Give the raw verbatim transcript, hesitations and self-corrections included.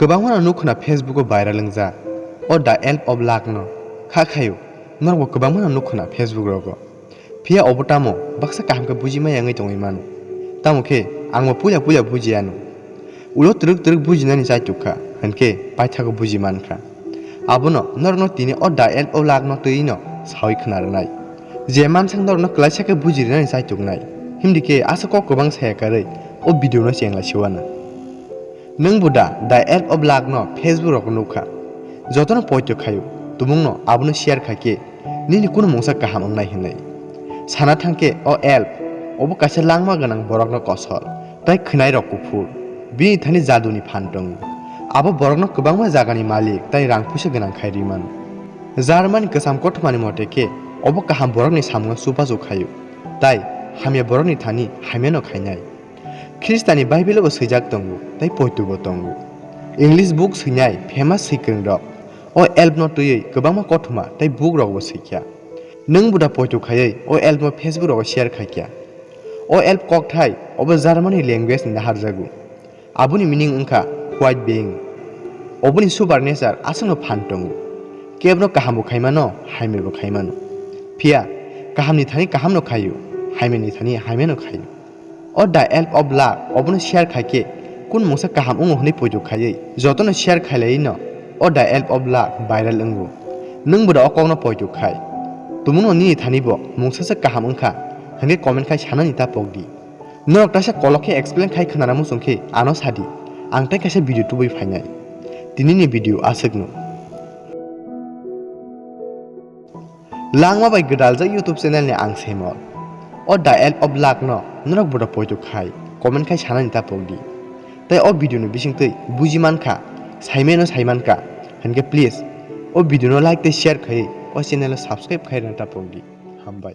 Kwbangma no nukho na Facebook o viral wngjak o The Help of Luck no. Kha khayo, norokbo kwbangma no nukho na Facebook rogo. Phiya obo tamo baksa kaham khe buji maya wngwi tongwi mano. Tamo khe angbo puila puila buji ano. Ulo twrwk twrwk bujinani chaituk kha, hinkhe paithago buji man kha. Abono norokno tini o The Help of Luck no twi no sawi khna rwnai. Je mansak norokno klaisa khe buji rwnani chaituknai. Himdi khe aswk kok kwbang saya karwi o video no chenglai siwana. Nwng bo da The Help of Luck no Facebook rogo nukha? Jotono poito khayo, tumungno abono share khaikhe nini kunu mungsa kaham wngnai hinwi. Sana thangkhe o help obo kaisa langma gwnang borokno kosol, tai khwnairok kuphur. Bini thani jaduni phan tongo. Abo borokno kwbangma jagani malik tai rang puisa gwnang khai rwi mano. Germany kwcham kothomani mote khe obo kaham borokni samungo chubachu khaio, tai hamya borokni thani hamyano khainai. Khristani Bible-o bo swijak tongo, tei poito bo tongo. English book swinai famous swikwrwngrok o help no twiwi kwbangma kothoma tei book rokbo swikha. Nwng bo da poito khaiwi o help no Facebook rogo share khaikha? O help kokthai obo Germany language ni naharjago. Aboni meaning wngkha white being. Oboni super nature aswkno phan tongo. Kebno kahambo khaimano, hamyabo khaimano. Phiya kahamni thani kahamno khaio, hamyani thani hamyano khaio. O The Help of Luck obono share khaikhe kun mungsa kaham wngo hwnwi poito khaiwi jotono share khailaiwi no o The Help of Luck viral wngo. Nwng bo da o kokno poito khai? Tumungno nini thani bo mungsasa kaham wngkha hinkhe comment khai sanani ta pokdi. Norok taisa kolok khe explain khai khwnana muchung khe ano sadi, ang tai kaisa video tubui phainai. Tinini video aswkno. Langma bai gwdaljak YouTube channel ni ang Semol. O The Help of Luck no norok bodo poito khai, comment khai sanani ta pokdi. Tai o video ni bisingtwi buji mankha, saimano saimankha, hinkhe please o video no like tei share khai o channel no subscribe khai rwna ta pokdi. Hambai.